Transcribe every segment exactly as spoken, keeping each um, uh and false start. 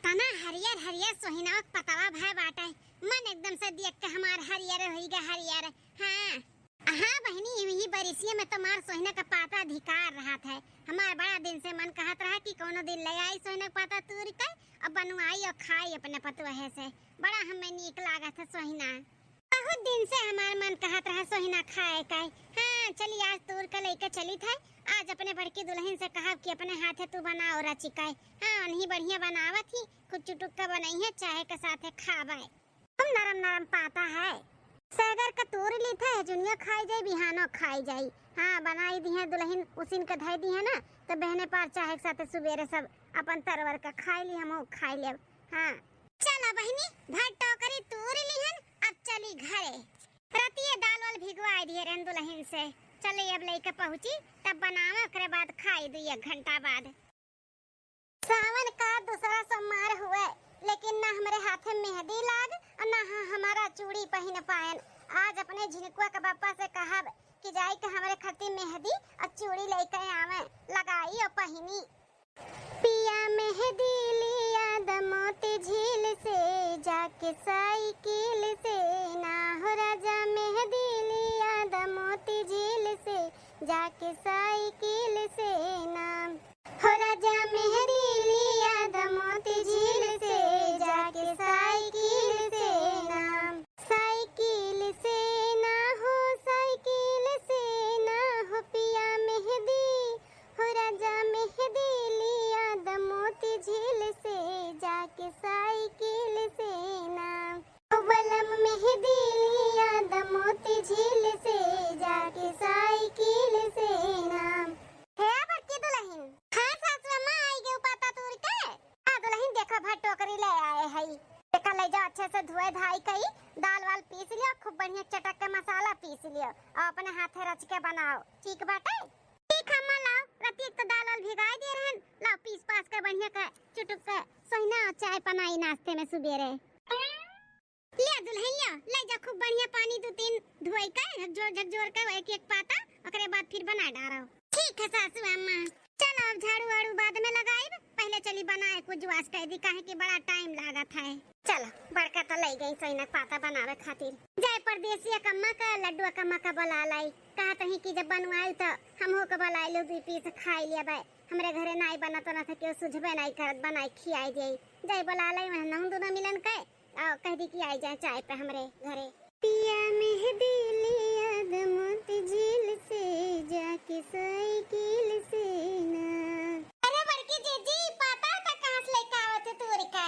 तना हरियर हरियर सोहिनवा के पतवा भय बाटे, मन एकदम से देख के हमार हरियर होई गा हरियर। हाँ, हाँ बहिनी, यही बरिसिया में तो मार सोहिना का पाता अधिकार रहत है। हमार बड़ा दिन से मन कहत रहा कि कौनो दिन ले आई सोहिना का पाता तूर के, अब बनवाई और खाई अपने पतोहे से। बड़ा हमें नीक लागत है सोहिना। बहुत दिन से हमार मन कहत रहा सोहिना खाए का। हाँ, चली आज तूर के लेके चलित है। आज अपने बड़की दुलहिन से कहब कि अपने हाथे तू बनाओ रचिका। हाँ, उन्हीं बढ़िया बनावत ही, कुछ चुटुक के बनई है, चाय के साथे खाबे। हम नरम नरम पाता है। सैगर के तूर लीत है, जुनियो खाई जाई, बिहानो खाई जाई। हाँ, बनाई दिहे दुलहिन, उसिन के धई दिहे ना, तो बहने पार चाय के साथे सुबेरे सब अपन तरवर के खाई ली, हमहू खाई लेब। हाँ, चला बहिनी, भर टोकरी तूर लिहन, अब चली घरे। रतिये दाल वाल भिगवाई दिहे रहन दुलहिन से। चले अब लइके पहुँची, तब बनावे, ओकरे बाद खाई दुई एक घंटा बाद। सावन का दूसरा सोमवार हुए, लेकिन ना हमरे हाथे मेहंदी लाग और ना ह-, हमारा चूड़ी पहिन पायन। आज अपने झिनकुआ के बापा से कहब कि जाई के हमरे खातिर मेहंदी और चूड़ी लेके आवे, लगाई और पहिनी। पिया मेहंदी लिया द मोती झील से, जाके साइकिल से ना हो राजा, मेहंदी लिया द मोती झील से, जाके साइकिल से ना। हो राजा मेहंदी लिया द मोती झील से, जाके साइकिल से ना। साइकिल से ना हो, साइकिल से ना हो पिया मेहंदी, हो राजा मेहंदी लिया द मोती झील से, जाके साइकिल से ना। ओ बलम मेहंदी लिया द मोती झील से, जाके साइकिल से ना। हे बड़की दुलहिन। हाँ सासु अम्मा, आई गयो पाता तूर के। आ दुलहिन, देखा भर टोकरी ले आए हई। देखा, ले जाओ, अच्छे से धोए धाई कई, दाल वाल पीस लियो, खूब बढ़िया चटक के मसाला पीस लियो और अपने हाथे रच के बनाओ, ठीक बाटे? ठीक है अम्मा, लाओ, रतिया के तो दाल वाल भिगाए दिए रहन, लाओ पीस पास के बढ़िया के चुटुक के सोहिना और चाय बनाई नाश्ते में सुबेरे। लिया दुलहिन, लिया, ले जा, खूब बढ़िया पानी दू तीन धोई के, झकझोर, झकझोर के एक एक पाता, ओकरे बाद फिर बना डारो। ठीक है सासू अम्मा, चलो अब झाड़ू वाड़ू बाद में लगाइब, पहले चली बनाए कुछ जुआस कर दी, काहे कि बड़ा टाइम लागत है। चलो, बड़का तो ले गई सोहिना के पाता बनावे खातिर। जाए परदेसिया कम्मा का, लड्डुआ कम्मा का बुला लाई, कहत ही कि जब बनवाई तो हमहू के बुलाई लो, दुई पीस खाई लिया बे। हमरे घरे नाई बनत ना था, केहू सुझबे नाई करत, बनाई खियाई दे। जाए बुला लाई वहाँ नहुन दोनों मिलन के, और कह दी कि आई जाए चाय पे हमरे घरे। पिया मेहंदी लिया द मोती झील से, जाके साइकिल से ना। अरे बड़की जीजी, पाता था कहाँ से लेके आवत है तूर के?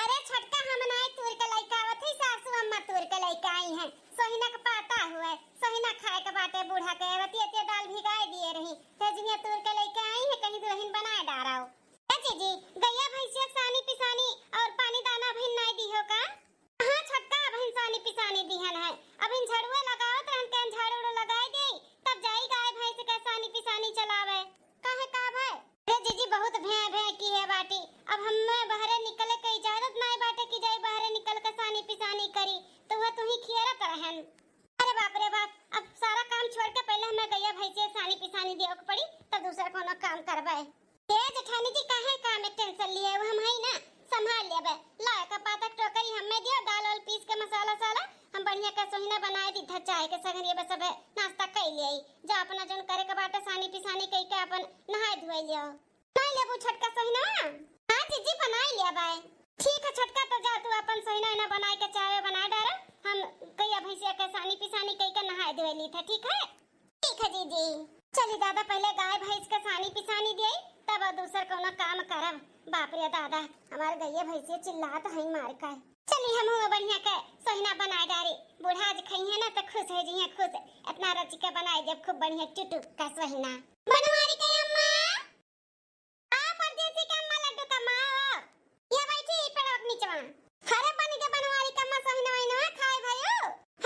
अरे छोटका, हम नाई तूर के लेके आवत है, सासू अम्मा तूर के लेके आई हैं। सोहिना के पाता हुए, सोहिना खाए के बाटे बूढ़ा के, रतिये ते दाल भिगाए दिए रही, तेजनिया तूर के लेके आई है, कहीं दुलहिन बनाए डाराओ। ए जीजी, गैया भैंसिया के सानी पिसानी और पानी दाना अबहिन नाई दी हो का? हाँ छोटका, अबहिन सानी पिसानी दिहन है, अबहिन झड़ुआ लगावत रहन, कहन झाड़ू उड़ू लगाई दे, तब जाई गाय भैंस के सानी पिसानी चलावे। काहे का भाई? अरे जीजी, बहुत भैं भैं की है बाटी, अब हमें बहरे निकले के इजाजत नाई बाटे कि जाई बहरे निकल के सानी पिसानी करी, तो वह तू ही खियरत रहन। अरे बाप रे बाप, अब सारा काम छोड़ के पहले हमें गैया भैंसिया सानी पिसानी दियो के पड़ी, तब दूसरा कोनो काम करबे। ए जेठानी जी, काहे काम में टेंशन लिए हो, हम हई ना, संभाल लेबे। ला, एक पाता टोकरी हमें दियो, दाल वाल पीस के मसाला साला, हम बढ़िया के सोहिना बनाए दी, ध चाय के संगरिया बस सबे नाश्ता कई लियाई। जा अपना जौन करे के बाटे, सानी पिसानी कई के अपन नहाए धोए लियो। बनाई लेबू छोटका सोहिनवा? हाँ जीजी, बनाई लिया बाय। ठीक है छोटका, तो जा तू अपन सोहिना इना बनाए के चाय बनाए डारे, हम गैया भैंसिया के सानी पिसानी कई के नहाए धोए ली था, ठीक है? ठीक है जीजी। चली दादा, पहले गाय भैंस के सानी पिसानी दिए, तब और दूसर कोनो काम करब। बाप रे दादा, हमार गैया भैंसिया चिल्लात हई मार के। चली हमहू बढ़िया के सोहिना बनाए डारी, बूढ़ा आज खइहे ना तो खुश हो जइहे, खुश। इतना रच के बनाए देब खूब बढ़िया चुटुक का सोहिना। बनवारी के अम्मा, आ परदेसी के अम्मा, लड्डू का माँ हो, ये बैठी ई पेड़वा के नीचवा। अरे बन के बनवारी के अम्मा, सोहिनवा इनवा खाए भयो।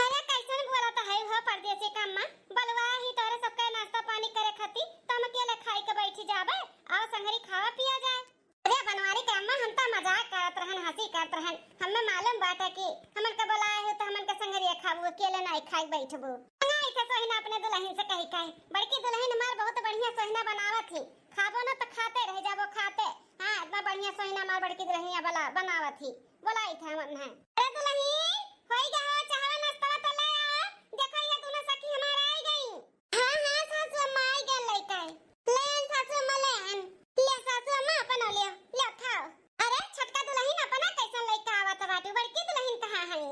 अरे कैसन बोलत है हो परदेसी के अम्मा, बलवा ही तोरे सबके नाश्ता पानी करे खाती, तो हम अकेले खाई के बैठी जाबे, आओ संगरी खावा पिया जाए। अरे बनवारी के अम्मा, हम तो मजाक करत रहन, हंसी करत रहन, हमें मालूम बाटे कि हमन के बुलाए हो तो हमन के संगरिया खाबू, अकेले नाई खाई बैठबू। मंगाई थे सोहिना अपने दुलहिन से कही कही, बड़की दुलहिन हमार बहुत बढ़िया सोहिना बनावत ही, खाबो ना तो खाते रह जाबो, खाते। हाँ, इतना बढ़िया सोहिना हमार बड़की दुलहिनिया बला-, बनावत ही। बोलाई थे हमन है। अरे दुलहिन, होई गा हो, चाहवा नाश्तवा तो ले आओ। देखो, ये दोनों सखी हमार आई गई। हाँ, हाँ, सासू अम्मा, आई गए लइका। ले आन सासू अम्मा, ले आन। ले सासू अम्मा, अपन ले, ले खाओ। अरे, छोटका दुलहिन अपना कैसन लइका आवत बाटे, बड़की दुलहिन कहाँ है?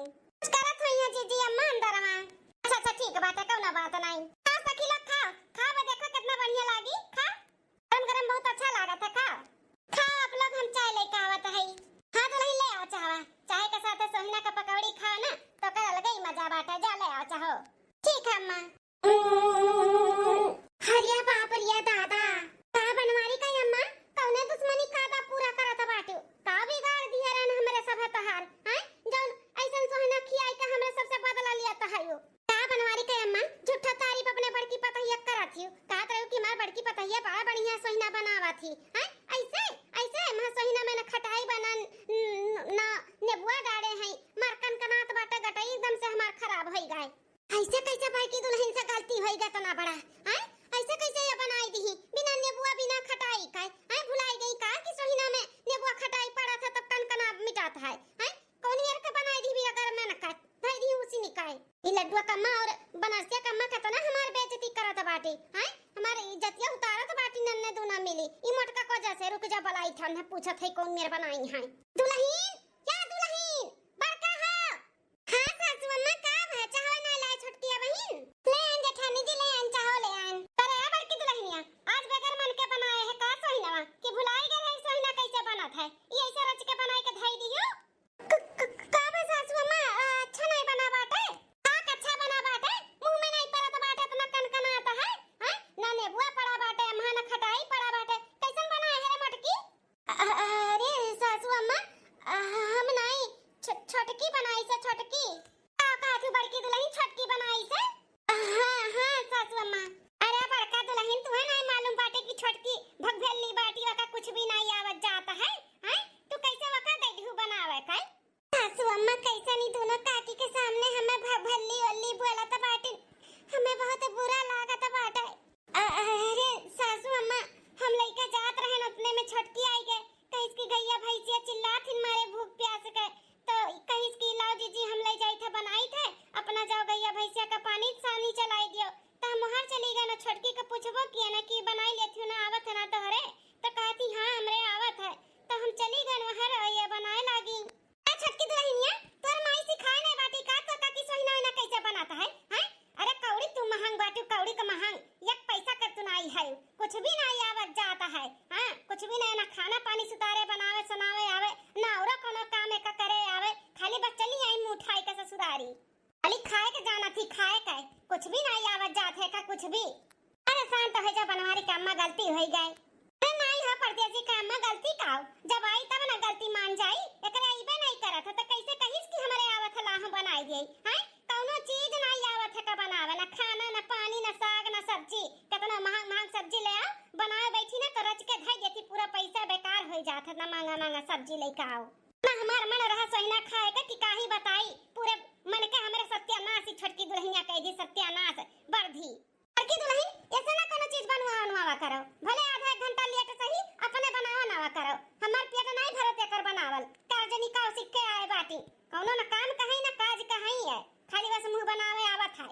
कुछ करत होई है जीजी अम्मा अंदर में। अच्छा, अच्छा, ठीक बाटे, कौनो बात नहीं। हाँ, सखी लोग खाओ, खाओ, बा देखो कितना बढ़िया लागी, खा। गरम गरम बहुत अच्छा लागत है, खाओ। खाओ आप लोग, हम चाय लेके आवत है। हाँ दुलहिन, ले आओ चाहवा, चाय के साथ सोहिना का पकौड़ी खाओ ना, तो कर अलगे ही मजा बाटे, जा ले आओ चाहो। ठीक है अम्मा। अरे बाप रे दादा, का बनवारी का अम्मा, कौने दुश्मनी का दा पूरा करत बाटू? का बिगाड़ दिया रहन हमरे सब तोहार, हैं? जौन ऐसन सोहिना खियाई के हमरे सबसे बदला लिया तो है यू। का बनवारी का अम्मा, झूठा तारीफ अपने बड़की पतहिया करत हियो। कहत रहो कि हमार बड़की पतहिया बड़ा बढ़िया सोहिना बनावत ही, हैं? ऐसे, ऐसे हमार सोहिना में न खटाई बा, न, न, न नेबुआ डाले हैं, मार कनकनात बाटे गटई एकदम से हमार खराब होई गए। ऐसे कैसे बड़की दुलहिन से गलती होई गए इतना बड़ा, हैं? ऐसे कैसे ये बनाई दी बिना नेबुआ बिना खटाई का, हैं? भुलाई गई का कि सोहिना में नेबुआ खटाई पड़ा था तब कनकना मिटात है, हैं? कौन मेर के बनाई दी भी अगर मैं न कट धई दी उसी निकाय। ई लड्डुआ कम्मा और बनारसिया कम्मा केतना हमार बेइज्जती करत बाटी, हैं? हमार इज्जतिया उतारत बाटी नन्ने दूना मिली। ई मोटका को जैसे रुक जा बलाई थन है, पूछत है कौन मेर बनाई है। दुलहिन, या दुलहिन, बड़का हो। हाँ सासू अम्मा, का भा, चाहो ना लाए छोटकिया बहिन? ले आन जेठानी जी, ले आन, चाहो ले आन। अरे बड़की दुलहिनिया, आज बगैर मन के बनाए है का सोहिनवा? कि भुलाई गए है सोहिना कैसे बनत है? ई ऐसे रच के बनाई के धई दियो? क-, क-, का बा सासू अम्मा, अच्छा नहीं बना बाटे? का अच्छा बना बाटे? मुंह में नहीं परत बाटे, इतना कनकनात है, हैं? ना नेबुआ पड़ा बाटे, अम्मा ना खटाई पड़ा बाटे, कैसन बना है रे मटकी? अ-, अरे सासू अम्मा, अ, हम नहीं, छ-, छोटकी बनाई से, छोटकी। का कहत हूँ बड़की दुलहिन, छोटकी बनाई से? हाँ, हाँ, सासू अम्मा। अरे बड़का दुलहिन, तुहे नाई मालूम बाटे कि छोटकी भगभेली बाटी, वका कुछ भी नाई आवत जात है, हैं? तू कैसे वका दे दिहू बनावे का? सासू अम्मा, कैसन ई दोनों काकी के सामने हमें भगभेली ओली बोलत बाटिन, हमें बहुत बुरा लागत बाटे। अ-, अरे सासू अम्मा, हम लइका जात रहन, उतने में छोटकी आई गए, कहिस कि गैया भैंसिया चिल्लात हिन मारे भूख प्यास के, तो कहिस कि लाओ जीजी, हम ले जाई थे, बनाई थे, अपना जाओ गैया भैंसिया का पानी सानी चलाई दियो। तो हम वहाँ चली गए ना, छोटकी के पूछबो किया ना कि बनाई लेती हूँ ना, आवत है ना तोहरे, तो कहती हाँ हमरे आवत है। तो हम चली गए वहाँ, ये बनाए लागी। ए छोटकी दुलहिनिया, तोर माई सिखाए नहीं बाटी का, तो का की सोहिना ओहिना कैसे बनाता है, हैं? अरे कौड़ी तू महंग बाटू, कौड़ी का महंग, एक पैसा कर तू नाई है, कुछ भी नाई आवत जाता है, हाँ, कुछ भी नहीं, ना खाना पानी सुतारे बनावे सुनावे आवे, ना औरो कोनो काम एका करे आवे, खाली बस चली आई मुँह उठाई के ससुरारी। खाली खाए के जाना थी, खाए के, कुछ भी नाई आवत जात है का कुछ भी। अरे शांत हो जा बनवारी का अम्मा, गलती होई गई। अरे नाई हो परदेसी का अम्मा, गलती का हो? जब आई तब ना गलती मान जाई। एकरे अइबे नाई करत है तो कैसे कहिस कि हमरे आवत है, लाहू बनाई दिए? हैं? कौनो चीज नाई आवत है का बनावे, ना खाना, ना पानी, ना साग, ना सब्जी। कितना महंग महंग सब्जी ले आओ, बनावे बैठी ना तो रच के धई देती, पूरा पैसा बेकार होई जात है, ना महंगा महंगा सब्जी लेके आओ। ना हमार मन रहा सोहिना खाए के कि काही बताई, पूरे मन के हमरे सत्यानाश ही छोटकी दुलहिनिया कह दी, सत्यानाश, बर्धी। बड़की दुलहिन, ऐसे ना कोनो चीज बनवा बनवावा करो, भले आधा एक घंटा लेट सही, अपने बनावा नावा करो। हमार पेट नाई भरत एकर बनावल, कर्ज निकाल सीख के आए बाटी, कौनो ना काम कहीं ना काज कहीं है, खाली बस मुंह बनावे आवत है।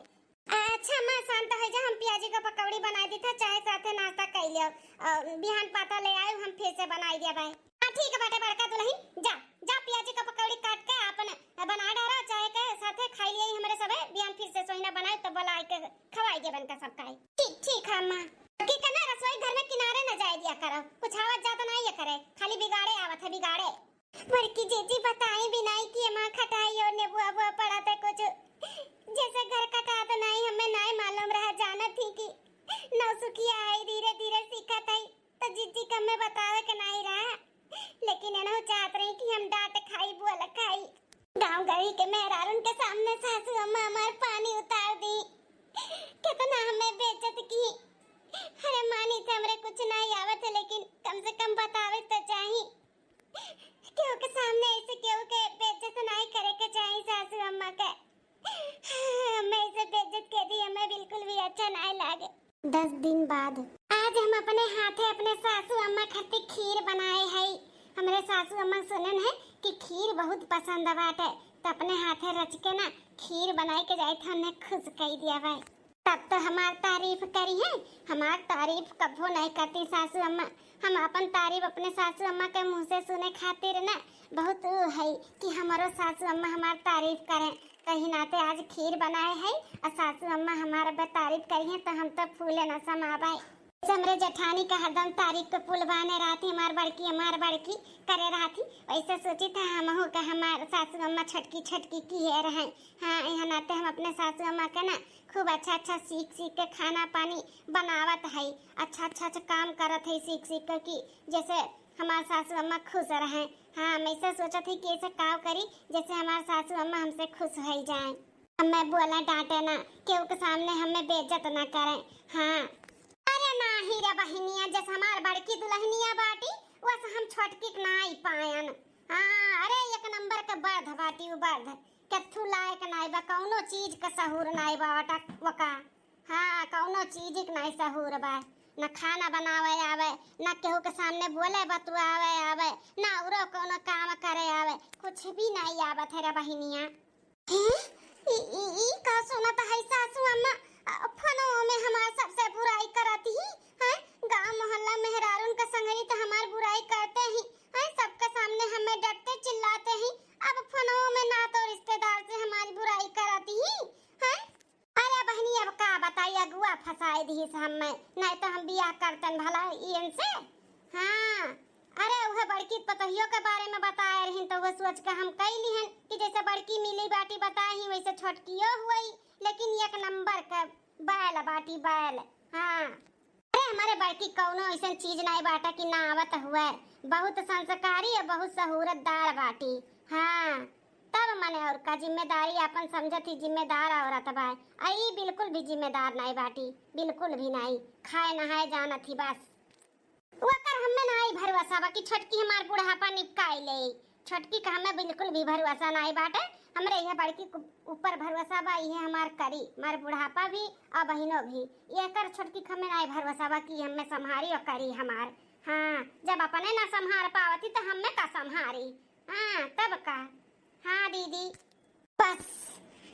अच्छा माँ, शांत हो जा, हम पियाजी का पकौड़ी बनाई दी था, चाहे साथे नाश्ता कर लियो, और बिहान पाता ले आयो, हम फिर से बनाई दिया बाय। हाँ ठीक बाटे बड़का दुलहिन, जा, जा पियाजी का पकौड़ी काट के आपन बना डारा, चाहे के साथे खाई लिए हमरे सबे, बिहान फिर से सोहिना बनाए तो बोला के खवाई दे बनका सब खाए। ठीक, ठीक है अम्मा। कि कना रसोई घर में किनारे न जाए दिया करो, कुछ आवत जात नहीं है करे, खाली बिगाड़े आवत है बिगाड़े। बड़की जीजी बताई बिनाई कि एमा खटाई और नेबुआ बुआ पड़त है कुछ, जैसे घर कटात नहीं, हमें नहीं मालूम रहा, जानत ही कि नौसुखिया है, धीरे धीरे सीखत है। तो जीजी का हमें बतावे के नहीं रहा, लेकिन एनहु चाहत रही कि हम डांट खाई, बोल खाई। गाँव गली के मेहरारून के सामने सासू अम्मा हमार पानी उतार दी, कितना हमें बेइज्जत की। अरे मानी तो हमरे कुछ नहीं आवत है, लेकिन कम से कम बतावे तो चाही। केहू के सामने ऐसे केहू के बेइज्जत नहीं करे के चाही सासू अम्मा के। हमें ऐसे बेइज्जत के दी, हमें बिल्कुल भी अच्छा नहीं लागे। दस दिन बाद। आज हम अपने हाथे अपने सासू अम्मा खातिर खीर बनाए हई, सासू अम्मा सुनन है कि खीर बहुत पसंद बाटे, तो अपने हाथे रच के ना खीर बनाई के जाए थे, उन्हें खुश कई दिया भाई। तब तो हमार तारीफ करी है, हमार तारीफ कबो नहीं करती सासू अम्मा। हम अपन तारीफ अपने सासू अम्मा के मुंह से सुने खातिर ना बहुत उ है कि हमारो सासू अम्मा हमार तारीफ करें। कहीं नाते आज खीर बनाए है और सासू अम्मा हमार अब तारीफ करी है, तो हम तो फूले न समाबाई। जैसे हमरे जेठानी का हरदम तारीफ के पुल बाने रहती, हमार बड़की, हमार बड़की करे रहती, वैसे सोची था हमहू का हमार सासू अम्मा छोटकी छोटकी किहे रहे। हाँ, यहाँ नाते हम अपने सासू अम्मा के ना खूब अच्छा अच्छा सीख सीख के खाना पानी बनावत है, अच्छा अच्छा अच्छा काम करत है सीख सीख के, कि जैसे हमार सासू अम्मा खुश रहे। हाँ, हम ऐसे सोचत है कि ऐसे काव करी जैसे हमार सासू अम्मा हमसे खुश हो जाए। हमें बोला डांटे ना, केहू के सामने हमें बेइज्जत ना करे। हाँ। अरे नाही रे बहिनिया, जस हमार बड़की दुल्हनिया बाटी, वस हम छोटकी के नाई पायन। हाँ, अरे एक नंबर के बर्ध बाटी उ बर्ध, कथू लायक नाई बा, कौनो चीज का सहूर नाई बा ओटा वका। हाँ, कौनो चीज के नाई सहूर बा, न खाना बनावे आवे, न केहू के सामने बोले बतुआवे आवे, न औरो कौनो काम करे आवे, कुछ भी नाई आवत है रे बहिनिया। हैं? ई, ई, ई का सुनत है सासू अम्मा? अ, फोनवो में हमार सबसे बुराई करत ही, हैं? गांव मोहल्ला मेहरारून के संगरी त हमार बुराई करते ही, हैं? सबके सामने हमें डटते चिल्लाते ही, अब फोनवो में नातो रिश्तेदार से हमारी बुराई करत ही, हैं? अरे बहिनी, अब का बताई, अगुआ फंसाए दिहिस हमें, नहीं तो हम बियाह करतन भला इनसे। हाँ, अरे उहे बड़की पतोहियो के बारे में बताए रहिन, तो उहे सोच के हम कई लिहन कि जैसे बड़की मिली बाटी बताए ही, वैसे छोटकियो हुई, लेकिन एक नंबर के बैल बाटी, बैल। हाँ, अरे हमारे बड़की कौनो ऐसन चीज नाई बाटा कि ना आवत हुए, बहुत संस्कारी और बहुत सहूरतदार बाटी। हाँ, तब मने और का जिम्मेदारी अपन समझत ही, जिम्मेदार औरत बा। आ ई बिल्कुल भी जिम्मेदार नाई बाटी, बिल्कुल भी नाई, खाए नहाए जानत ही बस। ओकर हमें नाई भरोसा बा कि छोटकी हमार बुढ़ापा निपकाई ले। छोटकी का हमें बिल्कुल भी भरोसा नाई बाटे। हमरे यह बड़की के ऊपर भरोसा बा, इहे हमार करी, हमार बुढ़ापा भी और बहिनो भी। एकर छोटकी का हमें नाई भरोसा बा कि हमें संभारी और करी हमार। हाँ, जब अपने ना संभार पावती तो हमें का संभारी? हाँ, तब का। हाँ दीदी, बस,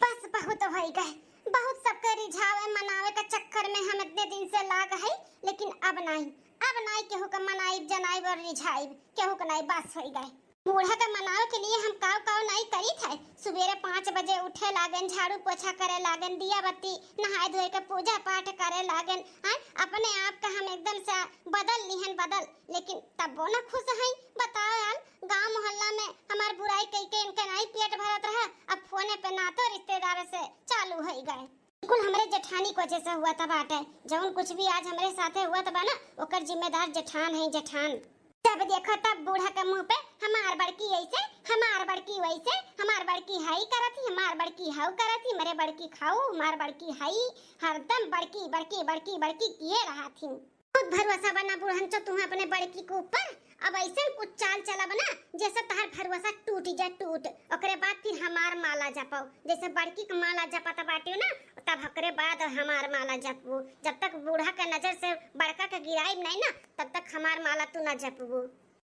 बस बहुत होइ गए, बहुत सबके रिझावे मनावे के चक्कर में हम इतने दिन से लाग है, लेकिन अब नाई, अब नाई केहू के मनाइब जनाइब और रिझाइब, केहू के नाई, बस होइ गए। बूढ़ा के मनावे के लिए हम काव काव नाई करी थे। सुबेरे पाँच बजे उठे लागेन, झाड़ू पोछा करे लागेन, दिया बत्ती, नहाए धोए के पूजा पाठ करे लागेन। आय, अपने आप का हम एकदम से बदल लिहन, बदल, लेकिन तब्बो ना खुश हई। बताओ यार, गांव मोहल्ला में हमार बुराई कई के इनके नाई पेट भरत रहा, अब फोने पे नातो रिश्तेदार से चालू होइ गए। बिल्कुल हमरे जेठानी को जैसे हुआ था बाटे, जौन कुछ भी आज हमरे साथे हुआ था बा ना, ओकर जिम्मेदार जेठान है, जेठान। जब देखो तब बूढ़ा के मुंह पे हमार बड़की ऐसे, हमार बड़की वैसे, हमार बड़की हई करत ही, हमार बड़की हऊ करत ही, मरे बड़की खाऊ, हमार बड़की हई, हरदम बड़की, बड़की, बड़की, बड़की किए रहा थी। बहुत भरोसा बना बुढ़न चो तुम्हें अपने बड़की के ऊपर। अब ऐसे कुछ चाल चला बना जैसे तहार भरोसा टूट जा, टूट। ओकरे बाद फिर हमार माला जपाओ, जैसे बड़की के माला जपत बाटियो ना, तब ओकरे बाद हमार माला जपबू। जब तक बूढ़ा के नजर से बड़का के गिराइब नहीं ना, तब तक हमार माला तू ना जपबू।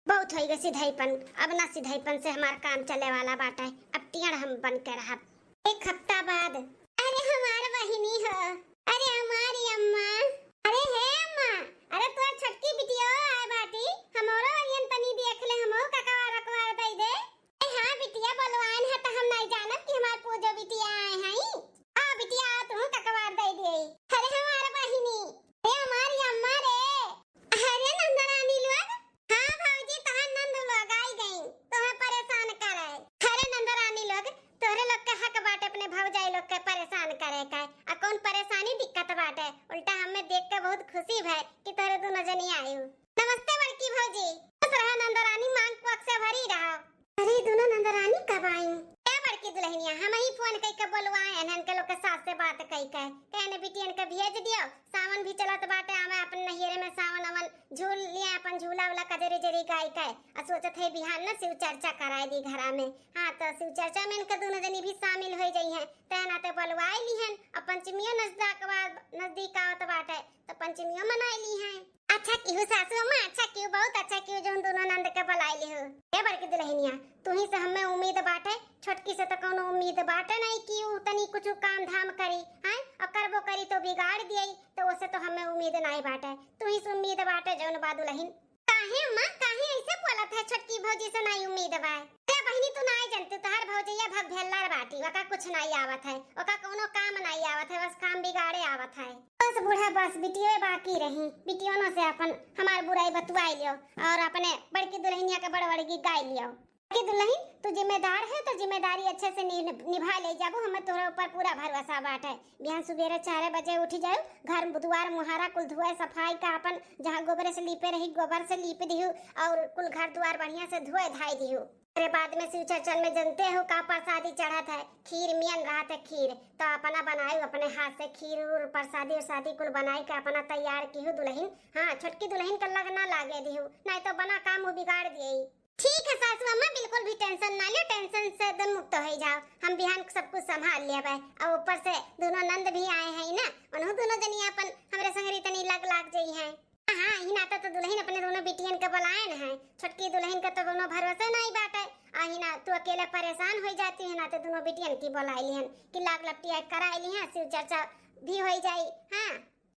बहुत होई गए सिधाईपन, अब ना सिधाईपन से हमार काम चले वाला बाटे। अब टियड़ हम बन के रहब। एक हफ्ता बाद। अरे हमार बहिनी हो, अरे हमारी अम्मा, अरे हे अम्मा, अरे तोर छोटकी बिटिया आए बाटी, हमरो अरियन तनी देख ले, हमहू ककवार अकवार दई दे। ए हाँ बिटिया, बोलवाइन है त हम नहीं जानब कि हमार पूजो बिटिया आए हैं। आ बिटिया, आ तू ककवार दई दे। अरे हमार बहिनी, अरे हमारी अम्मा रे। अरे नंदरानी लोग, हाँ भौजी, तहार नंद लोग आई गई, तोहे परेशान करे। अरे नंदरानी लोग, तोहरे लोग के हक बाटे अपने भौजाई लोग के परेशान करे का। आ कौन परेशानी दिक्कत बाटे? उल्टा हमें देख के बहुत खुशी भय कि तोहरे दोनों जनी आयु। नमस्ते बड़की भौजी। खुश रहा नंदरानी, मांग कोख से भरी रहा। अरे दोनों नंदरानी कब आई? ए बड़की दुल्हनिया, हम ही फोन कई के बोलवाए, इनके लोग के सास से बात कई के, कहने बिटियन के भेज दियो, सावन भी चलत बाटे, आवे अपन नैहरे में सावन अवन झूल लिया, अपन झूला उला कजरी जरी गाई के। आ सोचत है बिहान न शिव चर्चा कराए दी घरा में। हाँ, तो शिव चर्चा में इनके दोनों जनी भी शामिल हो जाई हैं। तय नाते बोलवाए ली हैं। अब पंचमियों नजदीक बा-, नजदीक आवत बाटे, तो पंचमियों मनाए ली हैं। आ अच्छा किहू सासू अम्मा, अच्छा किहू, बहुत अच्छा किहू जौन दुनो नंद के बुलाइ लिहू। ए बड़की दुलहिनिया, तुही से हमें उम्मीद बाटे, छोटकी से तो कौनो उम्मीद बाटे नहीं कि ऊ तनी कुछ काम धाम करी, हैं? और करबो करी तो बिगाड़ दियई, तो ओसे तो हमें उम्मीद नहीं बाटे। तुही से उम्मीद बाटे जौन बा दुलहिन। काहे अम्मा, काहे ऐसे बोलत है? छोटकी भौजी से नहीं उम्मीद बा? अरे बहिनी, तू नहीं जानती, तोहार भौजैया भगभेल्लर बाटी, ओका कुछ नहीं आवत है, ओका कौनो काम नहीं आवत है, बस काम बिगाड़े आवत है। बस बूढ़ा, बस बिटियो बाकी रही, बिटियोनो से अपन हमार बुराई बतुआई लियो और अपने बड़की दुलहिनिया के बड़ बड़ गीत गाई लियो। बड़की दुलहिन, तू जिम्मेदार है तो जिम्मेदारी अच्छे से नि-, निभा ले जाबू, हमें तोहरे ऊपर पूरा भरोसा बाटे। बिहान सुबेरे चार बजे उठ जाऊ, घर दुआर मुहारा कुल धोए सफाई का अपन जहाँ गोबर से लीपे रही गोबर से लीप दिहू और कुल घर दुआर बढ़िया से धोए धाई दिहू। अरे बाद में शिव चर्चन में जनते हो का प्रसादी चढ़त है, खीर मियन रहत है खीर, तो अपना बनायू अपने हाथ से खीर उर प्रसादी उरसादी कुल बनाई के अपना तैयार किहू दुलहिन। हाँ, छोटकी दुलहिन के लग ना लागे दिहू, नहीं तो बना काम ऊ बिगाड़ दियई। ठीक है सासू अम्मा, बिल्कुल भी tension ना लियो, tension से एकदम मुक्त हो जाओ, हम बिहान सब कुछ संभाल लेबै। और ऊपर से दुनो नंद भी आए हैं ना, उन्हों दुनो जनी अपन हमरे संगरी तनी लग लाग जइहैं। हाँ, ई नाते तो दुलहिन अपने दुनो बिटियन के बुलाएन है, छोटकी दुलहिन के तो कौनो भरोसे नहीं बाटे। आ ही ना तू अकेले परेशान हो जाती है, नाते दुनो बिटियन की बुलाई लिहन कि लाग लपटिया कराई लिहन, शिव चर्चा भी हो जाई। हाँ,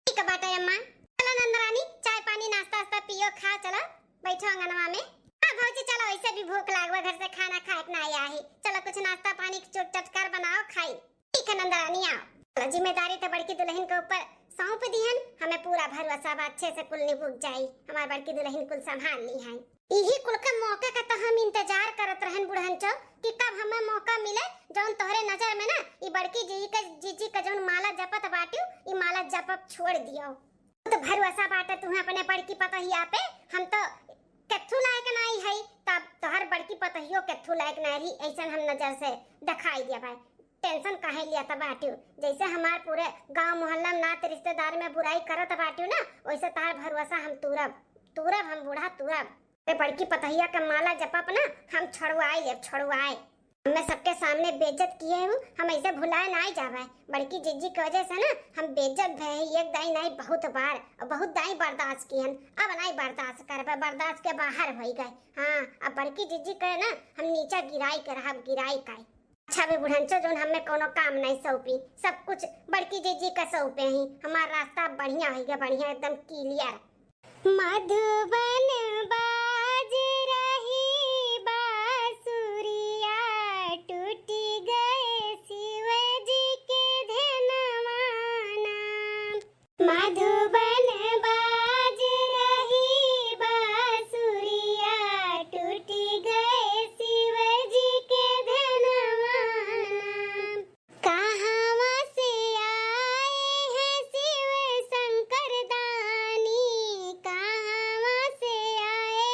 ठीक बाटे अम्मा। चलो नंदरानी, चाय पानी नाश्ता वास्ता पियो, खा, चलो बैठो अंगनवा में। हाँ भौजी, चलो, वैसे भी भूख लागबा, घर से खाना खाए के ना आया है। चलो कुछ नाश्ता पानी चुट चटकार बनाओ, खाई। ठीक है नंदरानी, आओ। चलो, जिम्मेदारी तो बड़की दुलहिन के ऊपर सौंप दिहन, हमें पूरा भरोसा बा, अच्छे से कुल निबुक जाई, हमार बड़की दुलहिन कुल संभाल लीहैं। इही कुल के मौके का तो हम इंतजार करत रहन बुढ़नचो कि कब हमें मौका मिले, जौन तोहरे नजर में ना ई बड़की जीजी के, जीजी के जौन माला जपत बाटियो, ई माला जपब छोड़ दियो। तो भरोसा बाटे तुहें अपने बड़की पतोहिया पे, हम तो केथू लायक नाई है, तब तोहर बड़की पतोहियो केथू लायक नाई रही, ऐसन हम नजर से दिखाई दिया भाई। Tension काहे लिया त बाटियो, जैसे हमार पूरे गांव मोहल्ला में नात रिश्तेदार में बुराई करत बाटियो ना, वैसे तार भरोसा हम तूरब, तूरब हम बूढ़ा तूरब। ते बड़की पतोहिया के माला जपब ना, हम छोड़वाए लेब, छोड़वाए। हमें सबके सामने बेइज्जत किए हूँ, हम ऐसे भुलाए नाई जावे। बड़की जिज्जी के वजह से ना हम बेइज्जत भए हैं एक दाई नाई बहुत बार, और बहुत दाई बर्दाश्त किहन, अब नाई बर्दाश्त करबे, बर्दाश्त के बाहर होई गए। हाँ, अब बड़की जिज्जी के ना हम नीचा गिराई के रहब, गिराई के। अच्छा बे बुढ़नचो, जौन हमें कोनो काम नाई सौंपी, सब कुछ बड़की जिज्जी के सौंपे ही। हमार रास्ता बढ़िया होई गए, बढ़िया एकदम clear। मधुबन बाज रही बांसुरिया, टूटि गए शिव जी के ध्यानवा ना। मधुबन बाज रही बांसुरिया, टूटि गए शिव जी के ध्यानवा ना। कहाँ से आए हैं शिव शंकर दानी, कहाँ से आए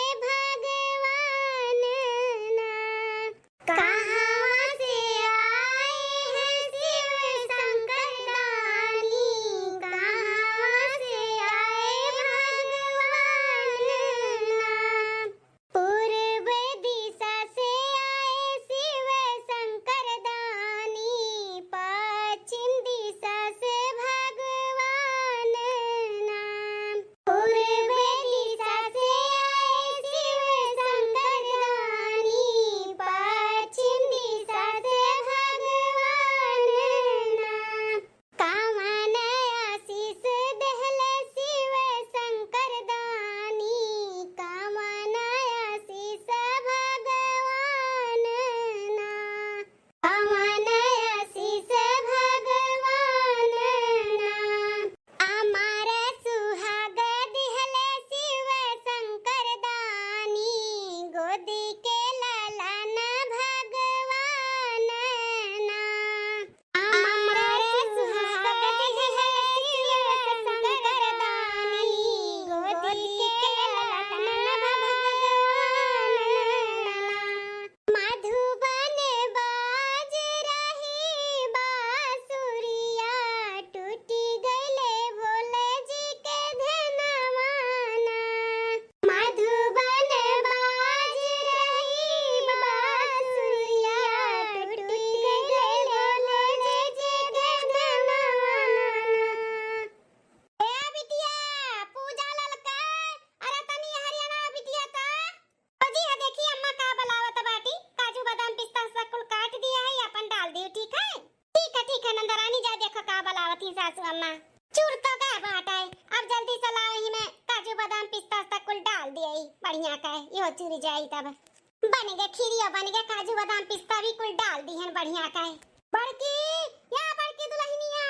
सासू अम्मा, चूर तो गए बाटे, अब जल्दी से लाओ, इही में काजू बादाम पिस्ता उस्ता कुल डाल दिए, बढ़िया का है, इहो चूर जाई तब। बन गए खीरियो, बन गए काजू बादाम पिस्ता भी कुल डाल दिहन, बढ़िया का है। बड़की, या बड़की दुल्हनिया,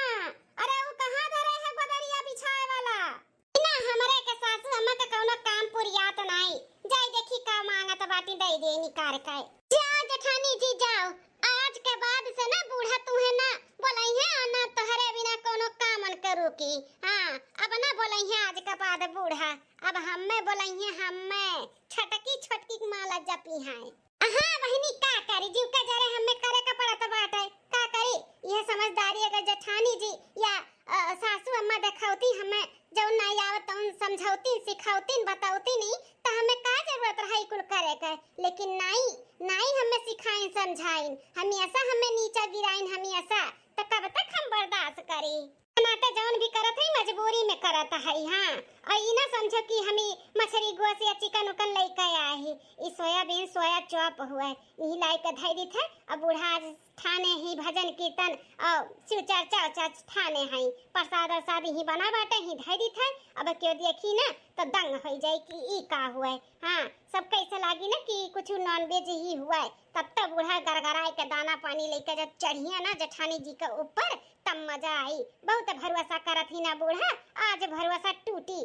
अरे वो कहाँ धरे है गोदरिया बिछाए वाला? ना, हमरे के सासू अम्मा के कौनो काम पुरियात नाई। जाई देखी का मांगत बाटी, दई दे निकार के। जाओ जेठानी जी जाओ, आज के बाद से ना बूढ़ा तुहे ना बोलइहे और ना तोहरे बिना कौनो कामन के रुकी। हाँ, अब ना बोलइहे आज के बाद बूढ़ा, अब हम्मे बोलइहे, हम्मे छोटकी, छोटकी के माला जपी हैं। हाँ बहिनी, का करी, जीव का जरे हम्मे करे का पड़त बाटे, का करी? यह समझदारी अगर जेठानी जी या, अ, सासू अम्मा देखौती, हम्मे जौन नाई आवत तौन समझौतीन, सिखौतीन, बतौतीन ही, त हम्मे का जरूरत रहा ई कुल करे के? लेकिन नाई, नाई हम्मे सिखाइन, समझाइन, हमेशा हम्मे नीचा गिराइन, हमेशा। त कब तक हम बर्दाश्त करी? ना त जौन भी करत है, मजबूरी में करत है, हाँ। और ई ना समझो कि हम ई मछरी गोस या चिकन उकन लइके आए ही। ई सोयाबीन, सोया चॉप हुए, ई लाई के धई दीत है। अब बूढ़ा आज ठाने ही भजन कीर्तन और शिव चर्चा उर्चा ठाने हैं, प्रसाद उरसाद ही बना बाटे, ही धई दीत है। अब केहू देखी ना तो दंग होइ जाई कि ई का हुए। हाँ, सबके ऐसे लागी ना कि कुछ नॉनवेज ही हुए। तब तो बूढ़ा गरगराए के दाना पानी लइके जब चढ़िया ना जेठानी जी के ऊपर, तब मजा आई। बहुत भरोसा करत ही ना बूढ़ा, आज भरोसा टूटी।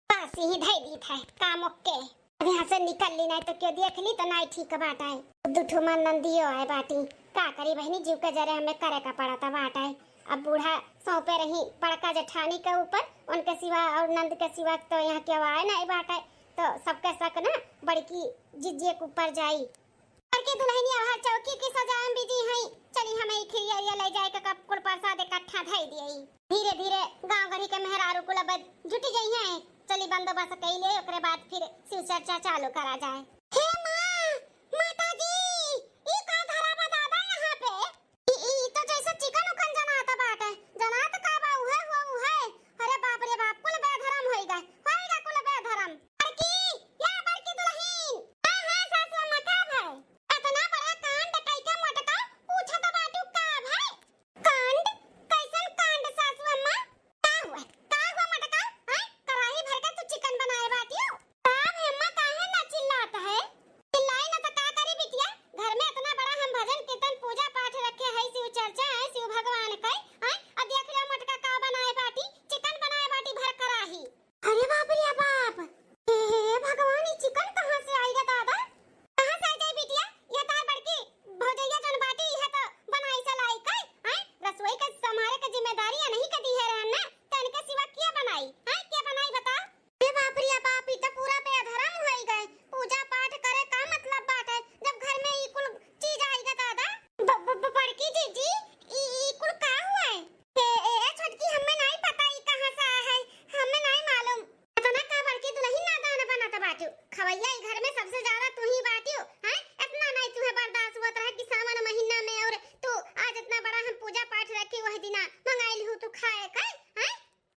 बस यही धई दीत है, काम ओके। अब यहाँ से निकल ली, नाई तो केहू देख ली तो नाई ठीक बाटे। दू ठो मन नंदियो आए बाटी, का करी बहिनी, जीव के जरे हम्मे करे का पड़त बाटे। अब बूढ़ा सौंपे रही बड़का जेठानी के ऊपर, उनके सिवा और नंद के सिवा तो यहाँ केहू आए नाई बाटे, तो सबके शक ना बड़की जिज्जे के ऊपर जाई। बड़की दुल्हनिया हर चौकी की सजाए में बिजी हई। चली हम ई खीरिया उरिया ले जाए के कब कुल प्रसाद इकट्ठा धई दियई। धीरे धीरे गांव गढ़ी के मेहरारू कुल अब जुटी जइहें। चली बंदोबस्त कई ले, ओकरे बाद फिर शिव चर्चा चालू करा जाए। हे माँ, माता जी, ई का धरा बा दादा यहाँ पे? ई, ई तो जैसे चिकन उकन जनात बाटे। जनात का बा, उहे हो, उहे। अरे बाप रे बाप, कुल बेधरम होई गए, होई गए कुल बेधरम। बड़की, या बड़की दुल्हन। हाँ, हाँ, सासू अम्मा, का भय? इतना बड़ा कांड कइके मोटका पूछत बाटू, का भय? कांड? कैसन कांड, सासू अम्मा? का हुआ? का हुआ मोटका? हाँ? कढ़ाई भर के तू चिकन बनाए बाटियो? का भय अम्मा, काहे ना चिल्लात है? चिल्लाई ना तो का करी बिटिया? घर में इतना बड़ा हम भजन कीर्तन पूजा पाठ रखे है, शिव चर्चा है, शिव भगवान के, हैं? आ देख लो मोटका का बनाए बाटी, चिकन बनाए बाटी भर कराही। अरे बाप रे बाप, हे, हे, हे भगवान, ई चिकन कहाँ से आई रे दादा? कहाँ से आई जाई बिटिया? यह तार बड़की भौजैया जौन बाटी, यह तो बनाई सलाई कई, हैं? रसोई के संभारे के जिम्मेदारी इनही के दी है रहन ना, तो इनके सिवा के बनाई, हैं? के बनाई बताओ? अरे बाप रे बाप, ई तो पूरा बेधरम होई गए। पूजा पाठ करे का मतलब बाटे, जब घर में ई कुल चीज आई रे दादा? ब-, ब-, ब-, बड़की जीजी, ई, ई कुल का हुआ है? ए, ए, ए, छोटकी, हमें नाई पता ई कहाँ से आया है, हमें नाई मालूम। इतना का बड़की दुल्हन नादान बनत बाटियो, खवैया ई घर में सबसे ज्यादा तू ही बाटियो, हैं? इतना नाई तुहे बर्दाश्त हुआ रहा कि सावन महीना में और तू आज इतना बड़ा हम पूजा पाठ रखी, वही दिना मंगाई लिहू तू खाए के, हैं?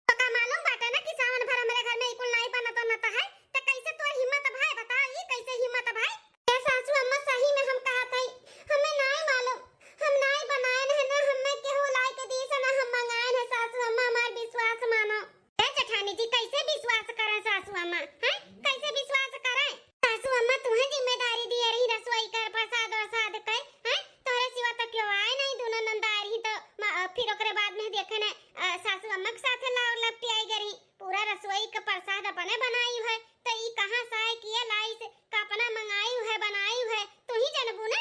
तो का मालूम बाटे ना कि सावन भर हमरे घर में ई कुल नाई बनत बनत है, तो कैसे तोर हिम्मत भाई, बताओ, ई कैसे हिम्मत भाई? ए सासू अम्मा, सही में हम कहत हई, हमें नाई मालूम, हम नाई बनाएन है ना, हमें केहू लाई के दिस ना, हम मंगाएन है सासू अम्मा, हमार विश्वास मानो। ए जेठानी जी, कैसे विश्वास करें सासू अम्मा, हैं? कैसे विश्वास करें? सासू अम्मा, तुहे जिम्मेदारी दिए रही रसोई कर, प्रसाद वरसाद कर, हैं? तोहरे सिवा तो केहू आए नहीं, दोनों नंद आए रही तो म-, फिर ओकरे बाद में देखे न, अ, सासू अम्मा के साथ लाओ लपटी आई गरी, पूरा रसोई का प्रसाद अपने बनाई है, तो ई कहाँ से आए, किए लाई से, का अपना मंगाई है, बनाई है, तू ही जानबू ना।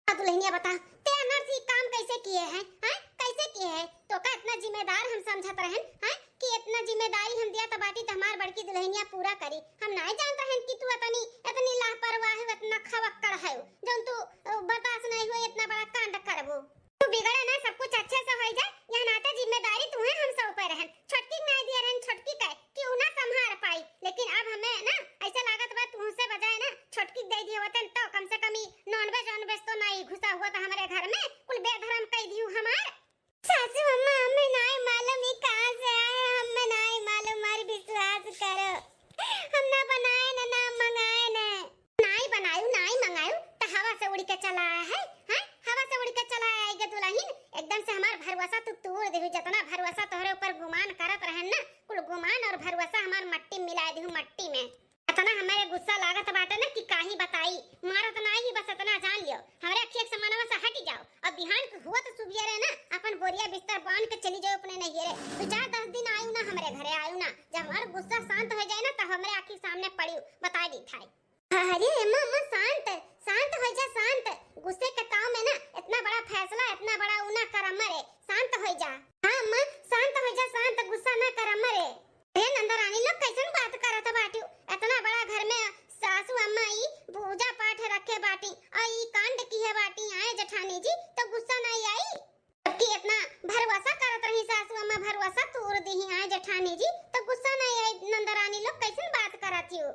अब दुल्हनिया बता, ते अनर्थ ई काम कैसे किए हैं, हैं? कैसे किए हैं? तो का इतना जिम्मेदार हम समझत रहन, हैं? कि इतना जिम्मेदारी हम दिया त बाटी त हमार बड़की दुल्हनिया पूरा करी। हम नाई जानत रहन कि तू इतनी, इतनी लापरवाह है, इतना खवक्कड़ है, जौन तू, अ, बर्दाश्त नहीं हुए, इतना बड़ा कांड करबू। तू बिगड़े ना, सब कुछ अच्छे से होई जाए, यह नाते जिम्मेदारी तुहे हम सौंपे रहन। छोटकी के नाई दिए रहन, छोटकी के कि उ ना संभार पाई, लेकिन अब हमें ना ऐसे लागत बा तुहसे बजाय ना छोटकी के दे दिए होतन तो कम से कम ई नॉनवेज वॉनवेज तो नाई घुसा हुआ था हमरे घर में, कुल बेधरम कई दिहू हमार। सासू अम्मा, हमें नाई मालूम ई कहाँ से आए, हमें नाई मालूम, हमार विश्वास करो, हम ना बनाए ना, ना मंगाए ना। नाई बनायू, नाई मंगायू, त हवा से उड़ के चला आइगे दुलहिन, एकदम से हमार भरवसा तू तूर दिहु। जतना भरवसा तोहरे ऊपर गुमान करत रहन ना, कुल गुमान और भरवसा हमार मट्टी में मिलाइ दिहु, मट्टी में। अतना हमरे गुस्सा लागत बाटे ना कि काहे बताई। मारत नाहीं, बस अतना जान लियो, हमरे अखिया के समानवा से हटि जाओ। और बिहान के हुवत सुबेरे ना अपन बोरिया बिस्तर बांध के चली जाओ अपने नैहरे। दो चार दस दिन आयु ना हमरे घरे, आयु ना। जब हमार गुस्सा शांत होइ जाए ना, तब हमरे आँखी सामने पड़ियो, बताइ दीत है। अरे अम्मा, अम्मा, शांत, शांत होइ जा, शांत। गुस्से के ताव में ना इतना बड़ा फैसला, इतना बड़ा ऊ ना कर अम्मा रे, शांत होइ जा। हाँ अम्मा, शांत होइ जा, शांत, गुस्सा ना कर अम्मा रे। अरे नंदरानी लोग, कैसन बात करत बाटिउ? इतना बड़ा घर में सासू अम्मा ई पूजा पाठ रखे बाटी, और ई कांड किहे बाटी, आए जेठानी जी, तो गुस्सा नाहीं आई? जबकि इतना भरवसा करत रही सासू अम्मा, भरवसा तूर दिही, आए जेठानी जी, तो गुस्सा नाहीं आई? नंदरानी लोग, कैसन बात करत हिउ?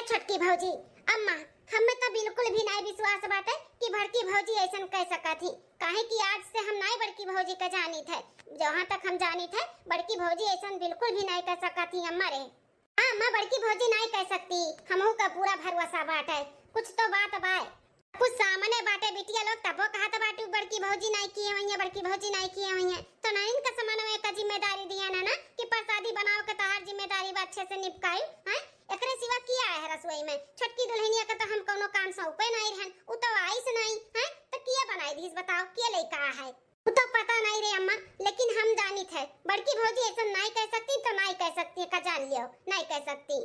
ए छोटकी भौजी, अम्मा, हमें तो बिल्कुल भी नाहीं विश्वास बाटे कि बड़की भौजी ऐसन कह सकत ही। काहे कि आज से हम नाहीं बड़की भौजी का जानित है। जहाँ तक हम जानित है, बड़की भौजी ऐसन बिल्कुल भी नाहीं कह सकत ही अम्मा रे। हाँ अम्मा, बड़की भौजी नाहीं कह सकती, हमहू का पूरा भरवसा बाटे। कुछ तो बात बाय। कुछ सामने बाटे बिटिया लोग, तबो कहत बाटी बड़की भौजी नाहीं किहे होइहैं, बड़की भौजी नाहीं किहे होइहैं। तो नाइन का समानवा का जिम्मेदारी दिया ना, ना कि प्रसादी बनाओ के तोहार जिम्मेदारी बा, अच्छे से निपकाई, हैं? एकरे सिवा किया है रसोई में? छोटकी दुलहिनिया के तो हम कौनो काम सौंपे नाहीं रहन, उ तो आइस नाहीं, हैं? तो किया बनाई दीस बताओ, किया लइका है? उ तो पता नाहीं रे अम्मा, लेकिन हम जानित है, बड़की भौजी ऐसन नाहीं कह सकती तो नाहीं कह सकती, का जान लियो, नाहीं कह सकती।